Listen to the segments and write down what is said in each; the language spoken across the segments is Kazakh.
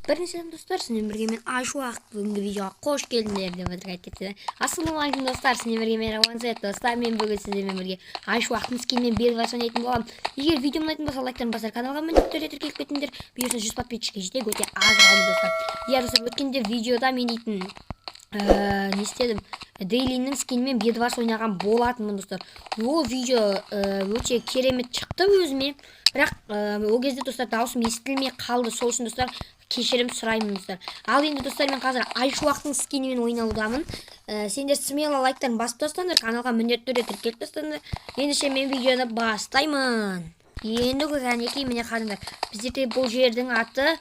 Біріншіден, достар, сіздермен бірге мен, Айшуақ. Бүгінгі видеоға қош келдіңдер деп өтірік айтып кетті. Ассалаумағалейкум, достар, сіздермен бірге мен, Рауан Зет. Достар, мен бүгін сіздермен бірге Айшуақтың скинімен Бедварс ойнайтын боламын. Егер видео ұнайтын болса, лайктарын басар, каналға міндетті түрде тіркеліп кетіңдер. Бұйырса, 100 подписчикке жетейік, өте аз қалды, достар. Иә, достар, өткенде видеода мен дейтін не істедім, Дейлиннің скинімен Бедварс ойнаған болатынмын, достар. Ол видео өте керемет шықты өзіме, бірақ ол кезде, достар, дауысым естілмей қалды. Сол үшін, достар, кешірім сұраймын, достар. Ал енді, достар, мен қазір Айшуақтың скинімен ойнаудамын. Сендер смело лайктарын басып тастаңдар, каналға міндетті түрде тіркеліп тастаңдар. Ендеше мен видеоны бастаймын. Енді кәнекей, міне, қараңдар, біздерде бұл жердің аты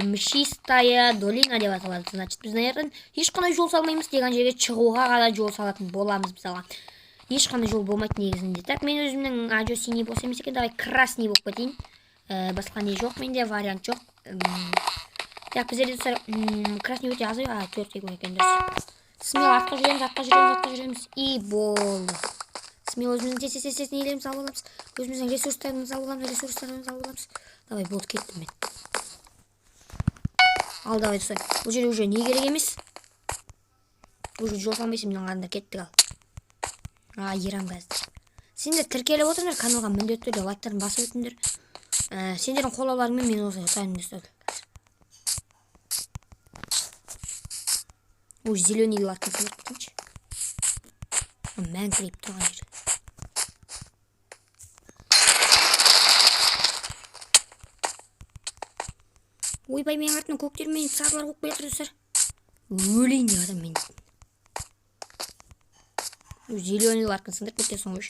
Мшистая долина деп аталады. Значит, біз мына жерден ешқандай жол салмаймыз, тек ана жерге шығуға ғана жол салатын боламыз. Мысалға, ешқандай жол болмайды негізінде. Так, мен өзімнің, а, жоқ, синий болса емес екен, давай красный болып кетейін. Басқа не жоқ, менде вариант жоқ. Так, біздерде, достар, красный өте аз, а, төрт екен, дұрыс. Смело артқа жүреміз, артқа жүреміз, артқа жүреміз, и болды. Смело өзіміздің тез, тез, тез, тез нелерімізді алып аламыз, өзіміздің ресурстарымызды алып аламыз, ресурстарымызды алып аламыз. Давай, болды, кеттім мен. Ал, давай, достар, бұл жерде уже не керек емес, уже жол салмайсың. Мына қараңдар, кеттік. Ал, а, ерам қазір. Сендер тіркеліп отырыңдар каналға, міндетті түрде лайктарын басып өтіңдер. Сендердің қолдауларыңмен мен осылай ұтайын, достар. Уже зеленый лардың сындырып кетейінші, мәңгірейіп тұрған жер. Ойбай, менің артымнан көктер мен сарылар қуып келе жатыр, достар. Өлейін деп жатырмын мен. Зеленый ларканы сындырып кеткенсің ғой.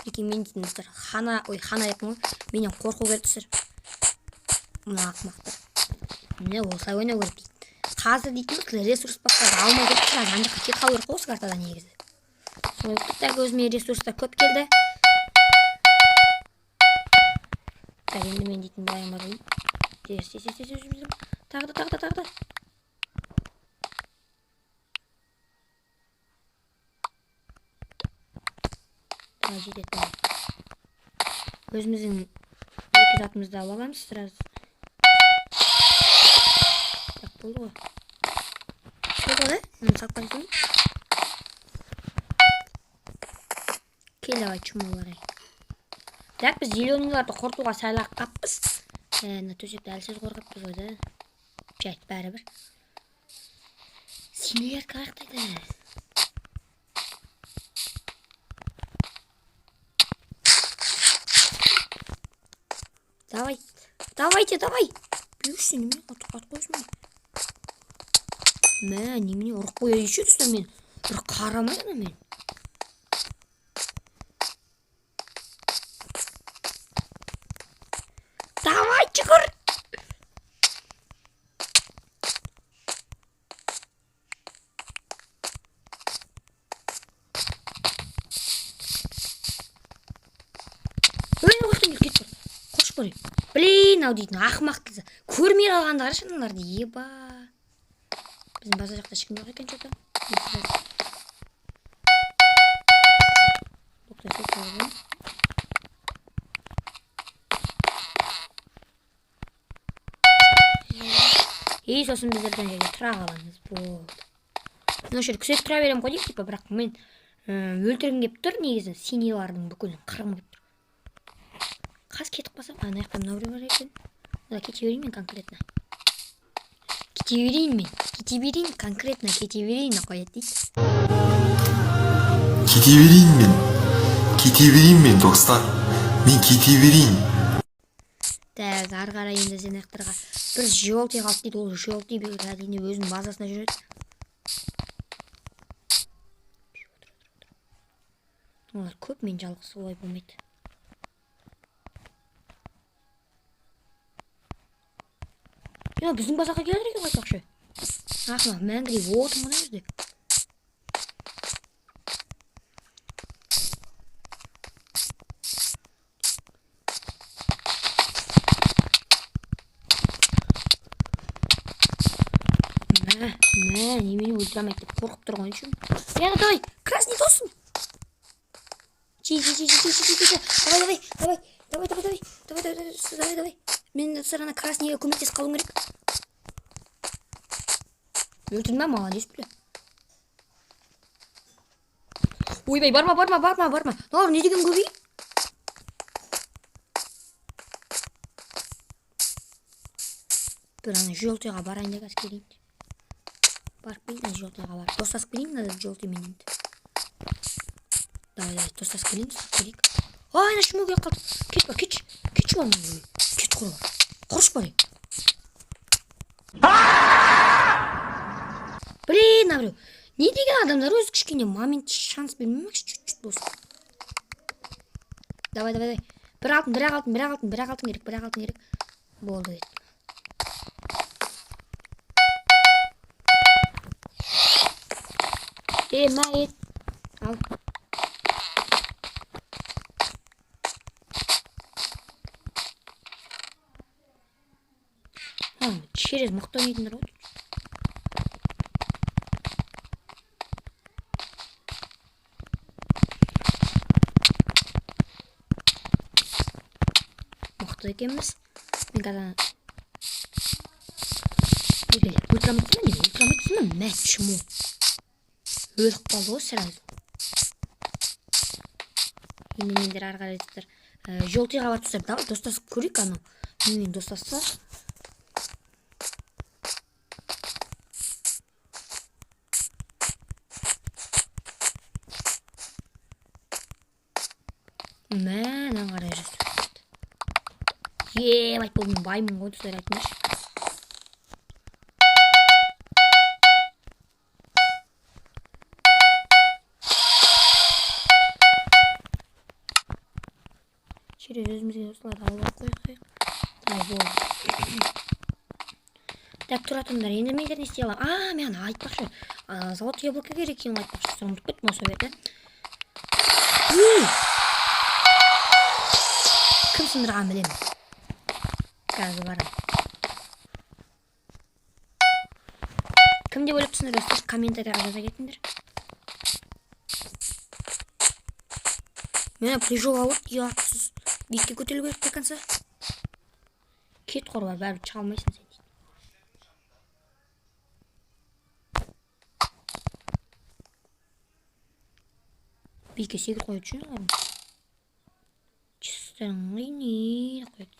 Прикинь, мен дейтін, достар, хана, ой, хана деппін ғой, менен қорқу керек, достар, мына ақымақтар. Міне, осылай ойнау керек дейді. Қазір дейтін ресурс пактарды алмау керек, сразу ана жаққа кетіп қалу керек қой осы картада негізі. Солай болып. Так, өзіме ресурстар көп келді. Так, енді мен дейтін былай барайын. Тез, тез, тез, тез, тез, тағы да, тағы да, тағы да. Давай, жетеді. Өзіміздің екі затымызды алып аламыз сразу. Так, болды ғой, болды ғой, да? Мынаны салып кетейін. Кел, давай, чумолар. Так, біз зеленыйларды құртуға сәл ақ қаппыз. Мына төсекті әлсіз қорғаппыз ғой, да? Жайт, бәрібір. Синилер қаяқтайды? Давай, давайте, давай, бұйыршы. Немене, атып қоясың ба? Мә, немене, ұрып қояды еще, достар. Мен бір қарамай ана мен. Давай, жүгір. Ой, қаяқтан келіп кетіп қош көрейін. Блин, ау дейтін ақымақ, көрмей қалғанды қарашы аналарды. Еба, біздің база жақта ешкім жоқ екен че то. Тоқтай, сол салып. И сосын біздер ана жерге тұра қаламыз, болды. Мен осы жерде күзетіп тұра беремін ғой деймін типа, бірақ мен өлтіргім келіп тұр негізі, синийлардың бүкілін қырғым келіп тұр. Қазір кетіп қалсам, ана жақта мынау біреу бар екен. Да, кете берейін мен, конкретно кете берейін мен, кете берейін, конкретно кете берейін қояды дейді. Кете берейін мен, кете берейін мен, достар, мен кете берейін. Так, ары қарай енді сен жақтарға бір желтый қалды дейді. Ол желтый әрине өзінің базасына жүреді. Олар көп, мен жалғыз, олай болмайды. Я, біздің базаға келе жатыр екен ғой, айтпақшы. Ақымақ, мәңгірейіп отырмын мына жерде. Мә, мә, немене, өлтіре алмайды деп қорқып тұрған үшін. Яна, давай, красный досым. Чи, чи, чи, чи, чи, чи, чи, давай, давай, давай, давай, давай, давай, давай, давай, давай, давай. Мен, достар, ана красныйға көмектесіп қалуым керек. Өлтірдің ба? Молодец, бля. Ойбай, барма, барма, барма, барма. Мыналар не деген көбей? Бір ана желтыйға барайын да, қазір келейін. Барып келейін, ана желтыйға барып. Достасып келейін мына желтыймен енді. Давай, давай, достасып келейін, достасып келейік. Ай, ана шүмек келіп қалды. Кет бар, кетші. Кетші бар мына. Кет, құр бар. Құрыш бар. Блин, мына біреу. Не деген адамдар өзі, кішкене момент, шанс бермей ма, чуть-чуть болсын. Давай, давай, давай. Бір алтын, бір ақ алтын, бір ақ алтын, бір ақ алтын керек, бір ақ алтын керек. Болды. Е, мә, ет. Ал. А, через мықты ойнайтындар ғой. Мықты екенбіз. Мен қазір өлтіре алмайсың ба, не? Өлтіре алмайсың ба? Мә, чмо. Өліп қалды ғой сразу. Енді мендер ары қарай достар. Желтыйға барып достар, давай достасып көрейік анау. Менімен достасса. Мә, мынаны қарай жүр. Ебать, бұл мен баймын ғой, достар, айтыңдаршы. Через өзімізге осыларды алып алып қояйық. Давай, болды. Так, тұра тұрыңдар. Енді мен не істей аламын? А, мен айтпақшы. Золотое яблоко керек екенін айтпақшы. Соны ұмытып кеттім осы жерде. Кім сындырғанын білемін. Қазір барамын. Кім деп ойлап тұрсыңдар, достар? Комментарияға жаза кетіңдер. Мені прыжок алып, ұятсыз. Биікке көтерілу керек до конца. Кет, қор бар, бәрібір шыға алмайсың сен дейді. Биікке секіріп қояды үшін олар. Чисто не қояды.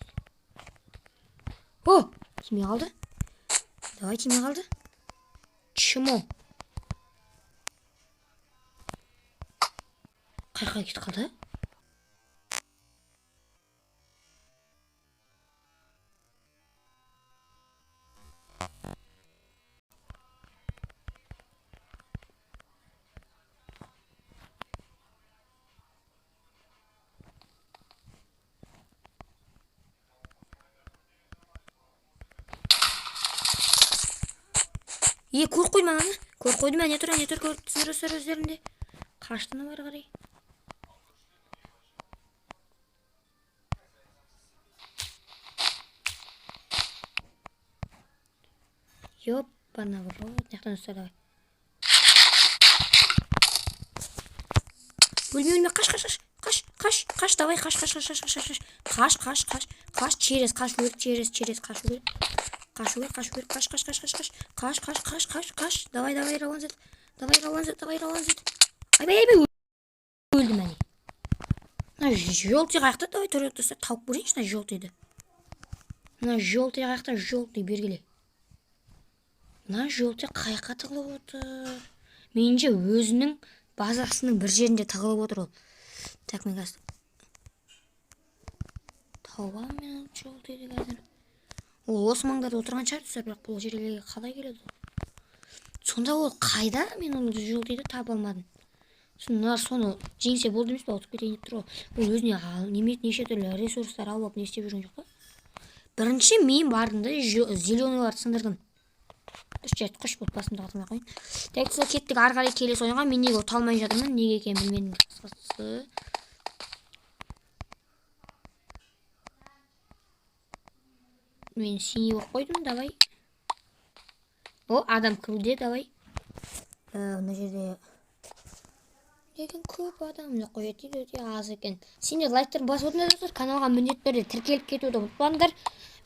О, тимей қалды. Давай, тимей қалды. Чмо. Қай жаққа кетіп қалды? Е, көріп қойдым ананы. Көріп қойдым, әне тұр, әне тұр, көріп тұрсыңдар достар өздерінде. Қашты ана ары қарай. Ёпана в рот. Мына жақтан достар, давай. Өлме, өлме, қаш, қаш, қаш. Қаш, қаш, қаш, давай, қаш, қаш, қаш, қаш, қаш, қаш. Қаш, қаш, қаш. Қаш, через, қаш, өл, через, через, қаш, өл. Қашу керек, қашу керек, қаш, қаш, қаш, қаш, қаш. Қаш, қаш, қаш, қаш, қаш. Давай, давай, Рауан зет. Давай, Рауан зет, давай, Рауан зет. Айбай, айбай, өлдім әне. Мына желтый қаяқта? Давай, тұр, достар, тауып көрейінші мына желтыйды. Мына желтый қаяқта? Желтый, бері келе. Мына желтый қаяққа тығылып отыр? Меніңше, өзінің базасының бір жерінде тығылып отыр ол. Так, мен қазір тауып аламын мен желтыйды қазір. Ол осы маңдарда отырған шығар, достар, бірақ бұл жерлерге қалай келеді ол? Сонда ол қайда? Мен оны желтыйды таба алмадым. Соны соны жеңсе болды емес пе, ұтып кетейін деп тұр ғой. Ол өзіне неме, неше түрлі ресурстар алып алып не істеп жүрген жоқ па? Бірінші мен бардым да зеленыйларды сындырдым. Дұрыс, жарайды, қош болды, басымды қатырмай қояйын. Так, достар, кеттік ары қарай келесі ойынға. Мен неге ұта алмай жатырмын, неге екенін білмедім, қысқасы. Мен синий болып қойдым, давай. О, адам кіруде, давай. Мына жерде деген көп адам мына қояды дейді, өте аз екен. Сендер лайктарын басып отырыңдар, достар, каналға міндетті түрде тіркеліп кетуді ұмытпаңдар.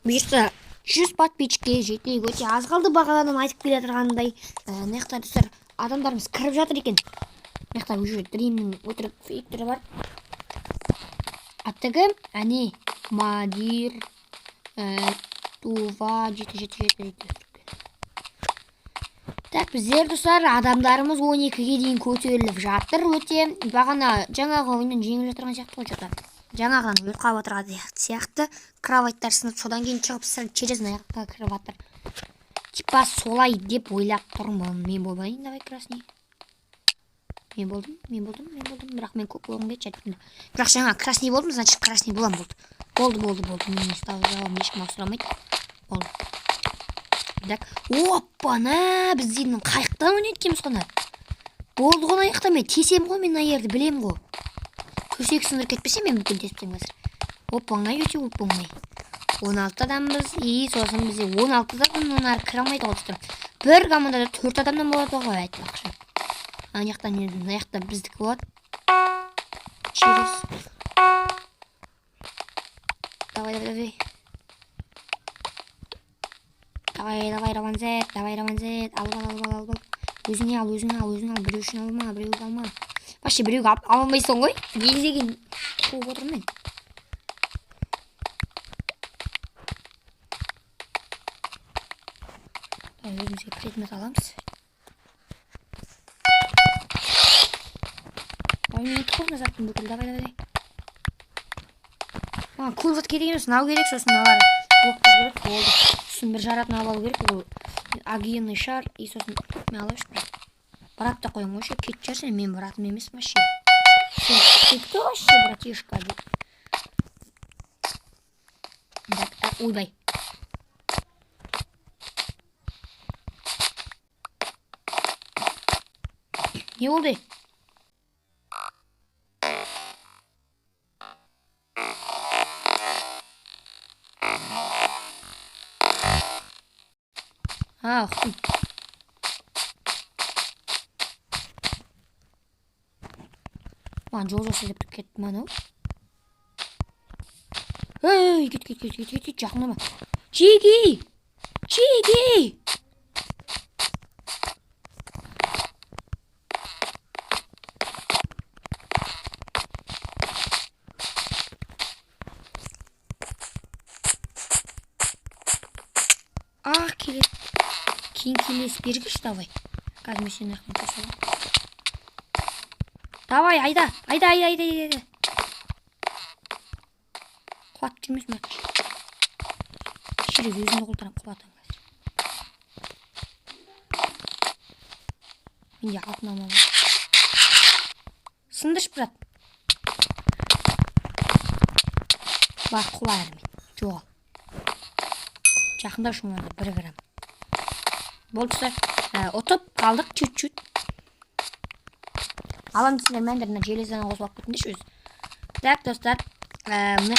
Бұйырса 100 подписчикке жетейік, өте аз қалды, бағанадан айтып келе жатырғандай. Мына жақта, достар, адамдарымыз кіріп жатыр екен. Мына жақта уже Дримнің өтірік фейктері бар. Аты кім? Әне, Мадир, Тува, 777 7. Так, біздер, достар, адамдарымыз 12-ге дейін көтеріліп жатыр. Өте бағана жаңағы ойыннан жеңіп жатырған сияқты ғой, что-то. Жаңағыдан өліп қалып отырған сияқты. Кроваттар сынып, содан кейін шығып, через мына жаққа кіріп жатыр. Типа солай деп ойлап тұрмын. Мен болмайын, давай красный. Мен болдым, мен болдым, мен болдым. Бірақ мен көк болғым келеді, жарайды. Бірақ жаңа красный болдым, значит красный боламын, болды. Болды, болды, болды. Мен жауабым ешкім сұрамайды. Болды. Так, опа-на, біз дейтін қайықтан ойнайды екенбіз ғой. Болды ғой, мына жақта мен тесемін ғой, мен мына жерді білемін ғой. Төсек сындырып кетпесе, мен бүкіл тесіп тастаймын қазір. Оп оңай, өте оп оңай. 16 адамбыз, и сосын бізде 16 адамнан ары кіре алмайды ғой, достар. Бір командада 4 адамнан болады ғой, айтпақшы. Ана жақтан енді мына жақта біздікі болады. Через. Давай, давай, давай. Давай, давай, Раванзет, давай, Раванзет. Алып ал, алып ал, алып ал. Өзіңе ал, өзіңе ал, өзіңе ал. Біреу үшін алма, біреуге алма. Вообще біреуге ала алмайсың ғой. Не деген қуып отырмын мен. Давай, өзімізге предмет аламыз. Давай, мен көп заттың бүкіл. Давай, давай, давай. Маған көп зат керек емес, мынау керек, сосын мыналар блоктар керек, болды. Сосын бір жаратын алып алу керек, ол огненный шар, и сосын мен алайыншы, брат. Брат та қоямын ғой, кетіп жүрсің, мен братым емеспін вообще. Сен, ты кто вообще, братишка? Так, так, ойбай. Не болды? А, ұқтым. Маған жол жаса деп кетті ма анау? Ей, кет, кет, кет, кет, кет, кет, жақындама. Чеги! Чеги! Ах, келеді. Кейін келесі бергіш, давай. Қазір мен сені аяқтан қосып аламын. Давай, айда, айда, айда, айда, айда. Құлатып жүрмесін, брат. Через өзімді құлтырам, құлатамын қазір. Менде алтын алма бар. Сындыршы, брат. Бар, құла әрмен. Жоғал. Жақында шуманды 1 грамм. Болды, достар. Ұтып қалдық чуть-чуть. Алам дейсіңдер, мәндер, мына железаны қосып алып кетіңдерші өзі. Так, достар. Мына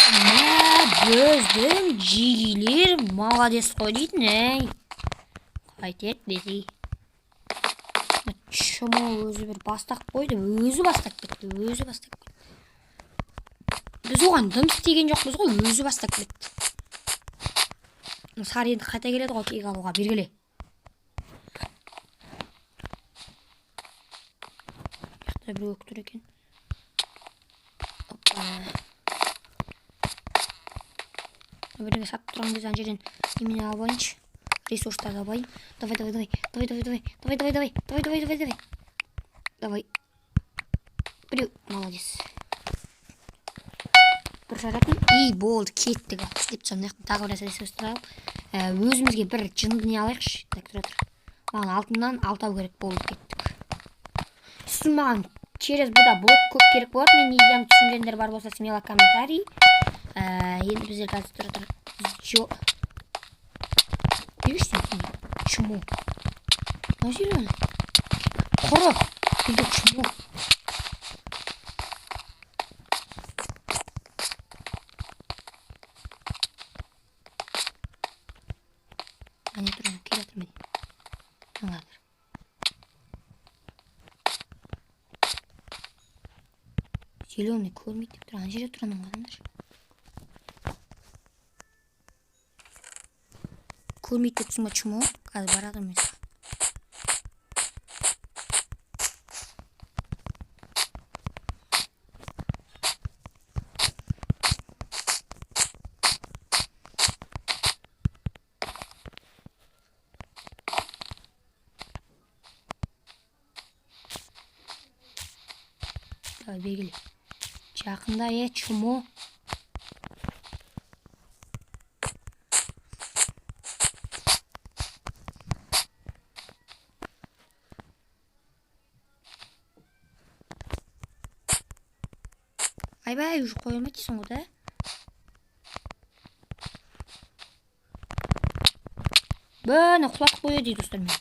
біздің жигилер молодец қой дейтін, ей. Қайтеді десей. Чмо өзі бір бастап қойды, өзі бастап кетті, өзі бастап кетті. Біз оған дым істеген жоқпыз ғой, өзі бастап кетті. Сары енді қайта келеді ғой кек алуға, бергіле. Жақта біреу тұр екен. Опа. Бірдеңе сатып тұрған кезде ана жерден немене алып алайыншы. Ресурстарды алып алайын. Давай, давай, давай. Давай, давай, давай. Давай, давай, давай. Давай, давай, давай, давай. Давай. Біреу, молодец. Бір жаратын. И болды, кеттік. Деп тастадым. Мына жақтан тағы бір ресурстар алып. Өзімізге бір жынды не алайықшы. Так, тұра тұр. Маған алтыннан алтау керек болды, кеттік. Сосын маған через бұда блок көп керек болады. Мен идеямды түсінгендер бар болса, смело комментарий. Енді біздер қазір тұра тұр. Чё? Видишь, чмо? Мынау зеленый. Құры. Бізде чмо. Әне тұр, әне келе жатыр міне. Аналар. Зеленый көрмейді деп тұр. Ана жерде тұр ананың, қараңдаршы. Көрмейді деп тұрсың ба, чмо? Қазір барады мен саған. Давай, бергіле. Жақында, е, чмо. Айбай, уже қоя алмайды дейсің ғой да. Бәні құлатып қояды дейді, достар, мен.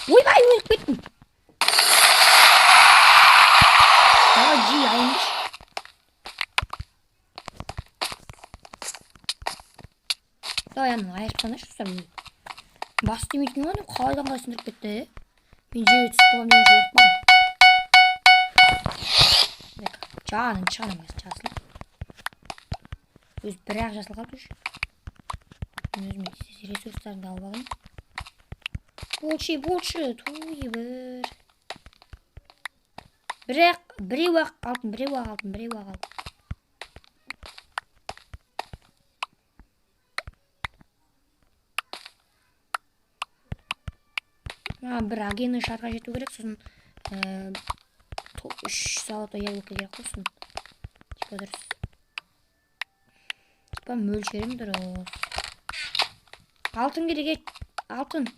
Ойбай, өліп кеттім. Давай, жей, айыңдыш. Давай, ананы айырып тастаңдаршы, достар. Бас тимейтін ғой, қалайдан қалай сындырып кетті, е? Мен жерге түсіп қаламын деген өліп қалдым. Жанын шығарамын қазір, жасыл. Өзі бір-ақ жасыл қалды уже. Мен өзіме тез ресурстарымды алып алайын. Болшы, болшы, туй бір. Бірақ біреу-ақ алтын, біреу-ақ алтын, біреу-ақ алтын. Маған бір огненный шарға жету керек, сосын 3 золотой яблоко керек қой, сосын. Типа дұрыс. Типа мөлшерім дұрыс. Алтын керек, ет, алтын.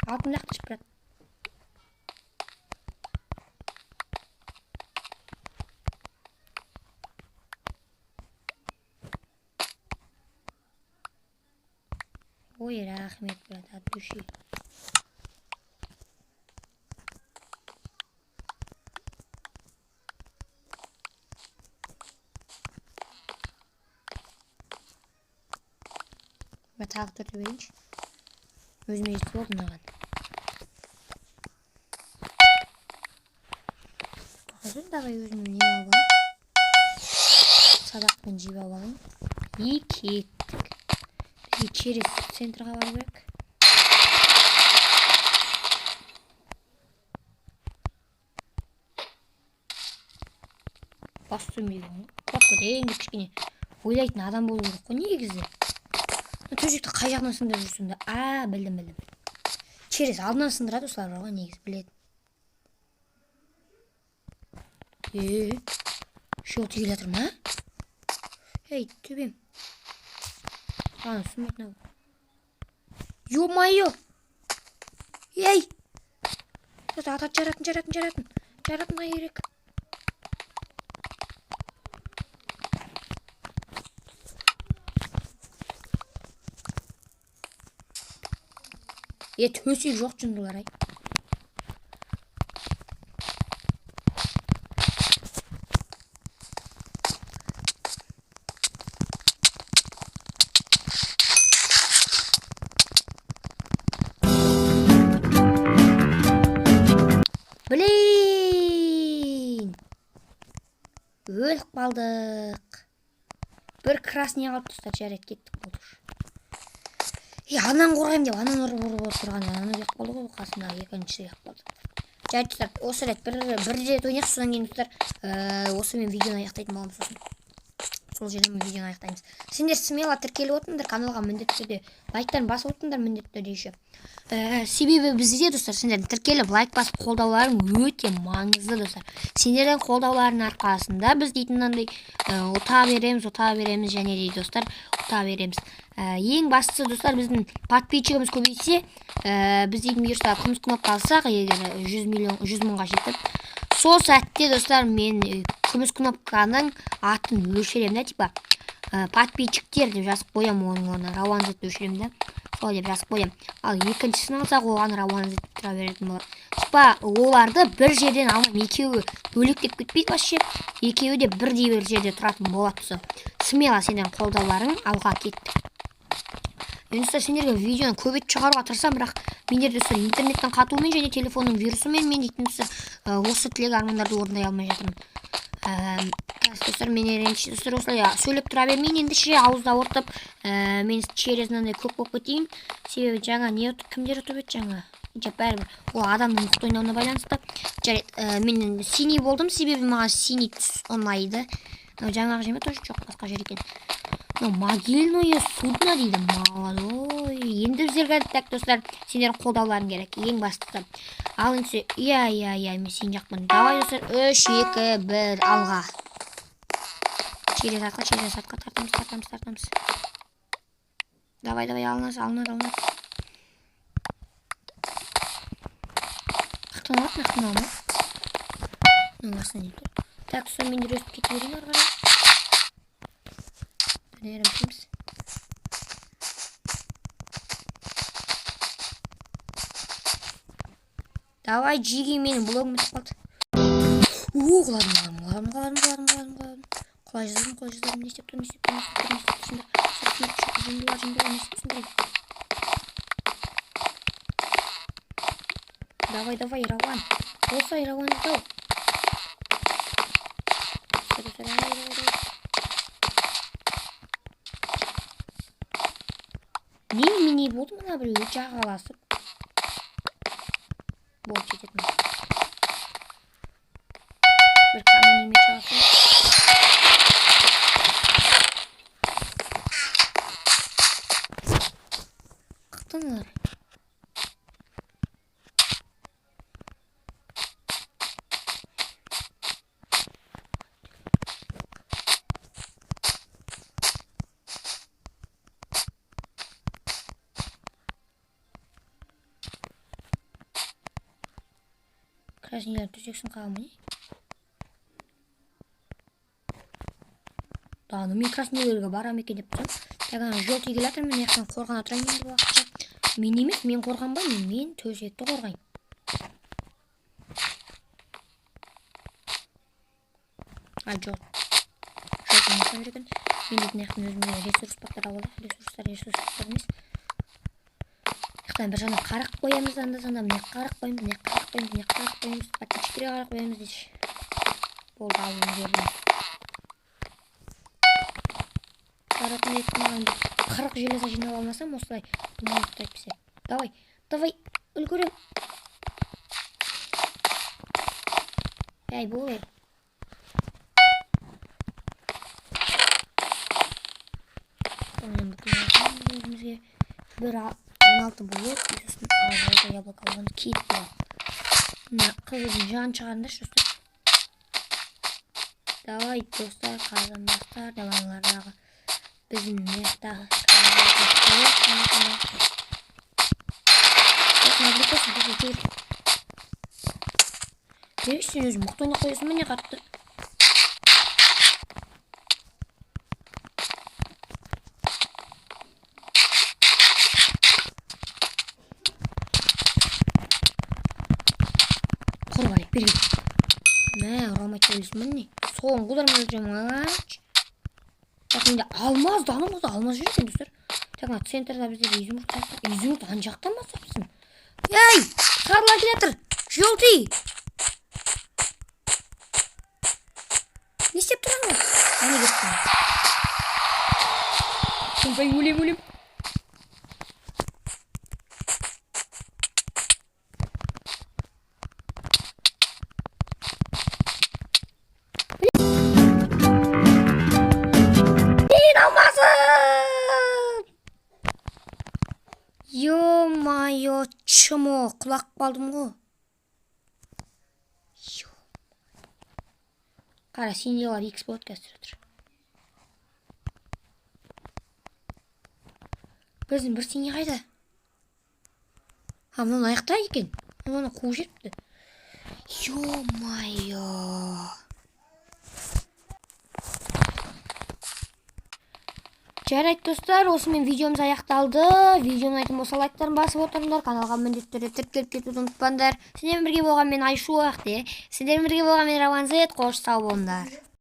Алтын лақтырып, брат. Ой, рахмет, брат, от души. Мен тағы төртеу берейінші. Өзіме жетіп болды мынаған. Қазір давай өзіме не алып алайын. Садақпен жеп алып алайын. И кеттік. Бізге через центрға бару керек. Бас төмейді ғой. Құлап кетейін деп кішкене ойлайтын адам болу керек қой негізі. Төсекті қай жағынан сындырып жүрсің да? А, білдім, білдім. Через алдынан сындырады осылар бар ғой негізі, біледі. Е, үшеуі тиіп жатыр ма? Ей, төбем. Ана, сынбайтын ау. Ё-моё! Ей! Ата, жаратын, жаратын, жаратын. Жаратынға керек. Е, төсек жоқ жындылар, ай. Блин! Өліп қалдық. Бір красный қалып, достар, жарайды, кеттік болды уже. Е, анан қорғаймын деп, анан ұрып ұрып отырған, анан келіп қалды ғой, қасындағы екіншісі келіп қалды. Жарайды, достар, осы рет бір рет ойнайық, содан кейін, достар, осы мен видеоны аяқтайтын боламын сосын. Сол жерден мен видеоны аяқтаймыз. Сендер смело тіркеліп отырыңдар каналға, міндетті түрде лайктарын басып отырыңдар міндетті түрде еще. Себебі бізде, достар, сендердің тіркеліп лайк басып қолдауларың өте маңызды, достар. Сендердің қолдауларының арқасында біз дейтін мынандай, ұта береміз, ұта береміз және де, достар, ұта береміз. Ең бастысы, достар, біздің подписчигіміз көбейсе, біз дейтін бұйырса күміс кнопка алсақ, егер 100 миллион, 100 мыңға жетіп, сол сәтте, достар, мен күміс кнопканың атын өшіремін да, типа, подписчиктер деп жазып қоямын, оның орнына Рауан Зетті өшіремін да, солай деп жазып қоямын. Ал екіншісін алсақ, оған Рауан Зет тұра беретін болады. Типа оларды бір жерден алмаймын, екеуі бөлектеп кетпейді вообще, екеуі де бірдей бір жерде тұратын болады. Достар, смело сендердің қолдауларың, алға кеттік. Мен, достар, сендерге видеоны көбейтіп шығаруға тырысамын, бірақ мендер, достар, интернеттің қатуымен және телефонның вирусымен мен дейтін, достар, осы тілек армандарды орындай алмай жатырмын. Достар, мен енді, достар, осылай сөйлеп тұра бермейін енді ше, ауызды ауыртып, мен через мынандай көк болып кетейін. Себебі жаңа не кімдер ұтып еді жаңа? Жоқ, бәрібір. Ол адамның мықты ойнауына байланысты. Жарайды, мен енді синий болдым, себебі маған синий түс ұнайды. Мынау жаңағы жер ме? Тоже жоқ, басқа жер екен. Мынау могильное судно дейді. Молодой. Енді біздерге, так, достар, сендердің қолдауларың керек. Ең бастысы. Ал енді, иә, иә, иә, мен сен жақпын. Давай, достар, 3, 2, 1, алға. Через артқа, через артқа тартамыз, тартамыз, тартамыз. Давай, давай, алынады, алынады, алынады. Ақтан алады, ақтан алмайды. Мынаның астына не тұр? Так, достар, мен де өстіп кете берейін ары қарай. Дөнереміз. Давай, жиги, менің блогым бітіп қалды. У, құладым, құладым, құладым, құладым, құладым, құладым. Құлай жаздадым, құлай жаздадым. Не істеп тұр, не істеп тұр, не істеп тұр, не істеп тұрсыңдар? Жындылар, жындылар, не істеп тұрсыңдар? Давай, давай, Рауан. Болса, Рауан, тау. Давай, давай, давай. Не, не болды мына біреу жағаласып. Болды, жетеді. Бір каменный меч алсам. Қақтыңдар. Краснилер төсексін қаға ма не? Да, ну мен краснилерге барам екен деп тұрсам. Так, ана желтый келе жатыр, мен мына жақтан қорғана тұрайын енді уақытша. Мен емес, мен қорғанбаймын, мен төсекті қорғаймын. А, жоқ. Желтый мына жақтан жүр екен. Мен дейтін мына жақтан өзіме ресурс бақтар алып алайық. Ресурстар, ресурстар емес. Жақтан бір жағынан қарақ қоямыз, анда санда мына жаққа қарақ қоямыз, мына жаққа қарақ қоямыз, мына жаққа қарақ қоямыз, подписчиктерге қарақ қоямыз дейші. Болды, алып үлгердім. Қаратын ет маған 40 железо жинап алмасам, осылай думанды әйтпесе. Давай, давай, үлгерем. Әй, бол, ей. Сонымен бүкіл өзімізге бір 16 болып, сосын алты яблоко алған киіт болады. Мына қызылдың жан шығарыңдаршы, достар. Давай, достар, қазанбастар, давайлардағы біздің мына жақтағы. Сен өзің мықты ойнап қоясың ба, не қатты? Құр барайық, бері кел. Мә, ұра алмайды деп ойлайсың ба, не? Соңғы удармен өлтіремін, ач. Так, менде алмаз, даным болса алмаз жүр екен, достар. Так, мына центрда бізде изумруд сияқты. Изумруд ана жақтан ба сапсың? Ей, сарылар келе жатыр. Желтый. Не істеп тұрсың? Әне кетті. Ойбай, өлем, өлем. Мен алмазым! Ё-моё, чмо, құлап қалдым ғой. Ё. Қара, синелар X болады қазір тұр. Біздің бір синий қайда? А, мынау аяқта екен. Оны қуып жіберіпті. Ё-моё. Жарайды, достар, осымен видеомыз аяқталды. Видеоны ұнайтын болса, лайктарын басып отырыңдар. Каналға міндетті түрде тіркеліп кетуді ұмытпаңдар. Сіздермен бірге болған мен Айшуақ те. Сіздермен бірге болған мен Рауан Зет. Қош, сау болыңдар.